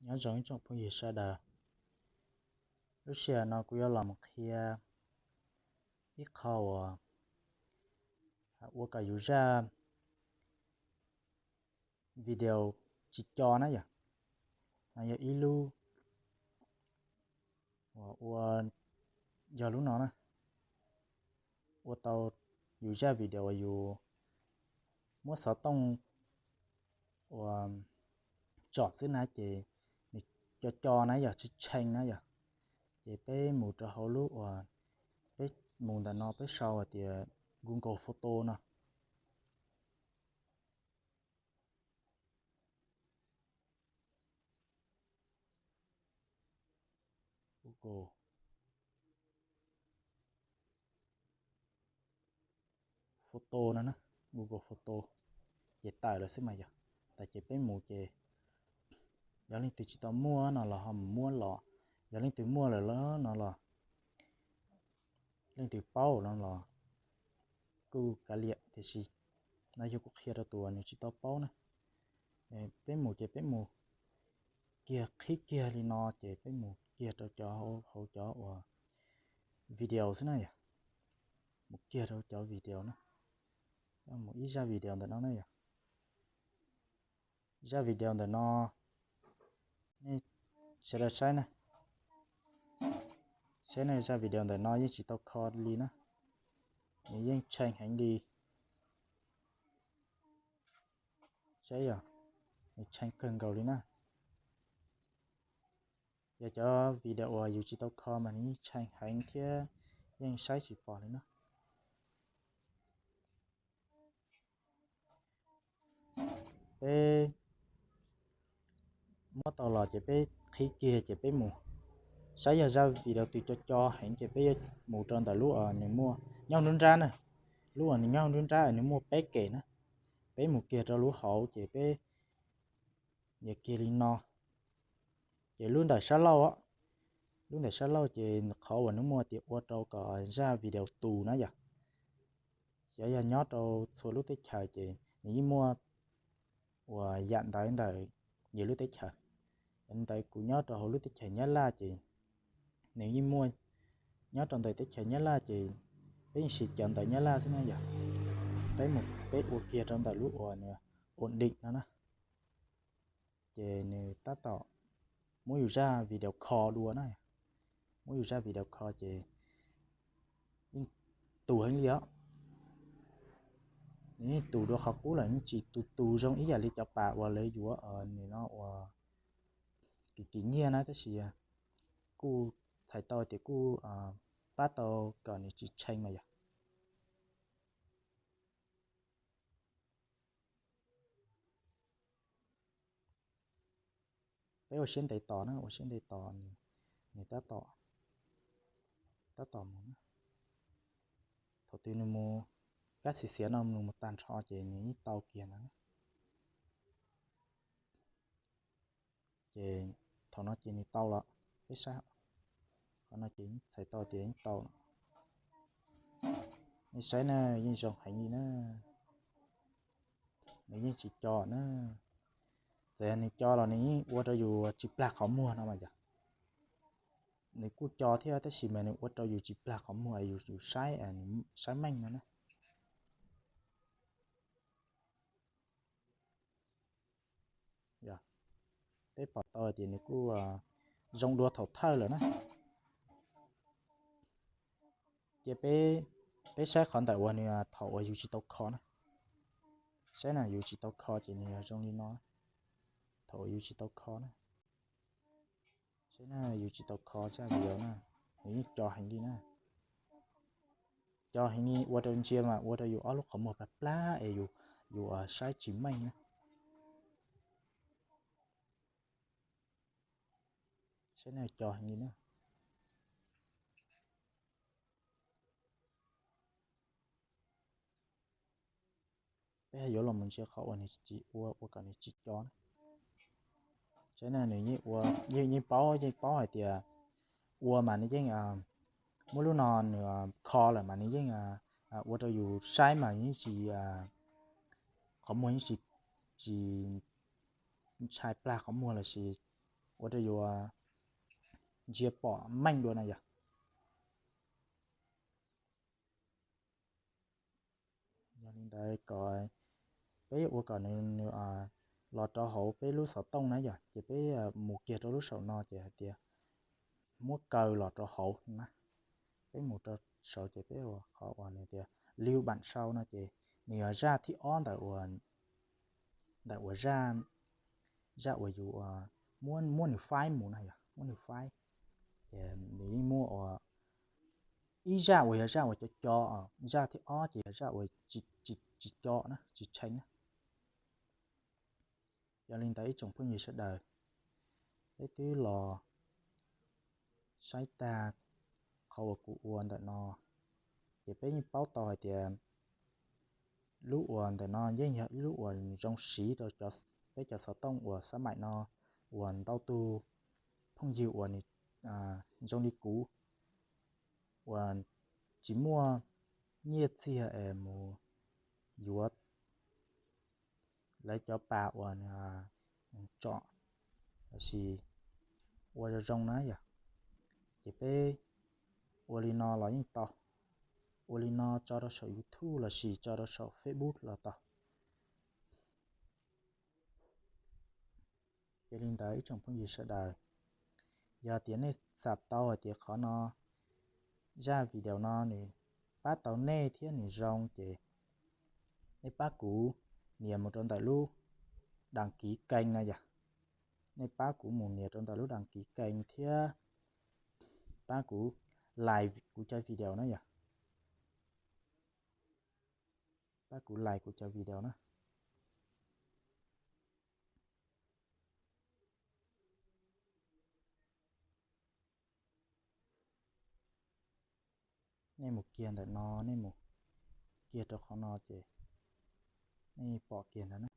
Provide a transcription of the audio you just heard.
Nyob zoo ib tsoom phooj ywg sawv daws, lub sij hawm no kuv yuav los mus qhia ib qho uas ua kom yus zaj video tsis co na yom. No yog ib lub uas ua, yog lub no na, ua tau yus zaj video uas yus muab xov tooj uas tsom xwb na ces nws co co na yog tsis tshee na yog. Ces peb mus rau hauv lub uas, peb mus ntawm no peb sau hais tias Google Photo no. Google Photo no na, Google Photo, ces tawm lawm xwb mas yog. Tawm ces peb mus ces yog leej twg tsis tau muaj no los ho mus muab los, yog leej twg muaj lawm no los, leej twg paub no los kuj kav liam, tiam sis no yog kuv qhia rau tus uas nws tsis tau paub na. Peb mus ces peb mus kiag qhib kiag li no ces peb mus kiag rau cov hauv cov uas video xwb na yog. Mus kiag rau cov video na, mus ib zaj video ntawm no na yog. Zaj video ntawm no, nej sawv daws saib na, saib na, zaj video ntawm no yeej tsis tau kho li na, nws yeej tshee heev li. Saib yog, nws tshee kawg nkaus li na. Yog cov video uas yus tsis tau kho mas nws yeej tshee heev thiab yeej saib tsis pom li na. Peb muab tau los ces peb qhib kiag ces peb mus saib yog zaj video twg co co heev ces peb yuav mus rau ntawm lub uas nws muaj nyob nruab nrab na, lub uas nws nyob nruab nrab nws muaj peb kem na. Peb mus kiag rau lub hauv ces peb nias kiag li no, ces lub ntawm sab laug, lub ntawm sab laug ces qhov uas nws muaj tias ua rau kom zaj video tus na yog. Xyov yog nyob rau txhua lub teb chaws ces nws yeej muaj uas yam ntawd ntawm yus lub teb chaws. Yog li ntawd kuv nyob rau hauv lub teb chaws Nyab Laj ces nws yeej muaj, nyob rau ntawm teb chaws Nyab Laj ces peb yeej siv cov ntawv Nyab Laj xwb na yog. Peb mus peb ua kiag rau ntawm lub uas nws ua dim no na, ces nws tab tom muab yus zaj video kho dua na. Muab yus zaj video kho ces yeej tus heev li os. Nws yeej tus dua qhov qub lawm, yeej tsis tus tus zoo ib yam li cov pas uas lawv yuav nws no uas kim kim nyiaj na, tab sis kuj txhais tau tias kuj pab tau kom nws tsis tshee mas yog. Peb ua siab ntev tos na, ua siab ntev tos, nws tab tom, tab tom mus na. Thaum twg nws mus kab xiav xiav no nws mus tag nrho ces nws yeej tau kiag ntawd na. Ces thaum no ces nws tau lawm, peb saib, qhov no ces txhais tau tias yeej tau lawm. Nej saib na, yeej zoo heev li na, nws yeej tsis co na. Txawm yog nws co los nws yeej ua rau yus tsis plag qhov muag no mas yog. Nws kuj co thiab tab sis mas nws ua rau yus tsis plag qhov muag, yus, yus saib, saib meej no na. Yog, peb pom tau tias nws kuj zoo dua thaum thawj lawm na. Ces peb, peb saib qhov ntawm uas nws thaum uas yus tsis tau kho na. Saib na, yus tsis tau kho ces nws yog zoo li no. Thaum uas yus tsis tau kho na, saib na, yus tsis tau kho zaj video na, nws yeej co heev li na. Co heev li ua rau ntsia mas ua rau yus ob lub qhov muag plag plag es yus, yus saib tsis meej na. Saib na, co heev li na. Peb yuav los mus ntsia qhov uas nws tsis ua, ua kom nws tsis co na. Saib na, nws yeej ua, yeej, yeej paub, yeej paub hais tias ua mas nws yeej, muab lub no nws kho lawm mas nws yeej ua rau yus saib mas yeej tsis, qhov muag yeej tsis, tsis ntshai plag qhov muag lossis ua rau yus ntsia pom meej dua na yom. Yog li ntawd kom peb ua kom nws, nws los rau hauv peb lub xov tooj na yom, ces peb mus kiag rau lub saum no ces hais tias muab kaw los rau hauv na. Peb mus rau saud ces peb ua qhov uas nws tias liu npam sau no ces nws yog zaj thib ob ntawm uas, ntawm uas zaj, zaj uas yus muab, muab nws faib mus na yom, muab nws faib. Ces nws yeej muaj ua ib zaj uas yog zaj uas co co, zaj thib ob ces yog zaj uas tsis co na, tsis tshee na. Yog li ntawd ib tsoom phooj ywg sawv daws, peb twb los saib tag qhov uas kuv ua ntawm no, ces peb yeej paub tau hais tias lub uas ntawm no yeej yog ib lub uas zoo siv rau peb cov xov tooj uas xab maim no uas ntau tus phooj ywg uas nws zoo li kuv uas tsis muaj nyiaj txiag es mus yuav lawv cov pas uas tsom lossis ua zoo zoo na yom. Ces peb ua li no los yeej tau, ua li no tso rau saum YouTube lossis tso rau saum Facebook los tau. Yog li ntawd ib tsoom phooj ywg sawv daws, yog tias nej xav tau hais tias qhov no, zaj video no nws pab tau nej thiab nws zoo ces nej pab kuv nias mus rau ntawm lub đăng ký kênh no yom. Nej pab kuv mus nias rau ntawm lub đăng ký kênh thiab pab kuv like kuv cov video na yom. Pab kuv like kuv cov video na. Nej mus kiag ntawm no, nej mus kiag rau qhov no ces nej pom kiag ntawd na.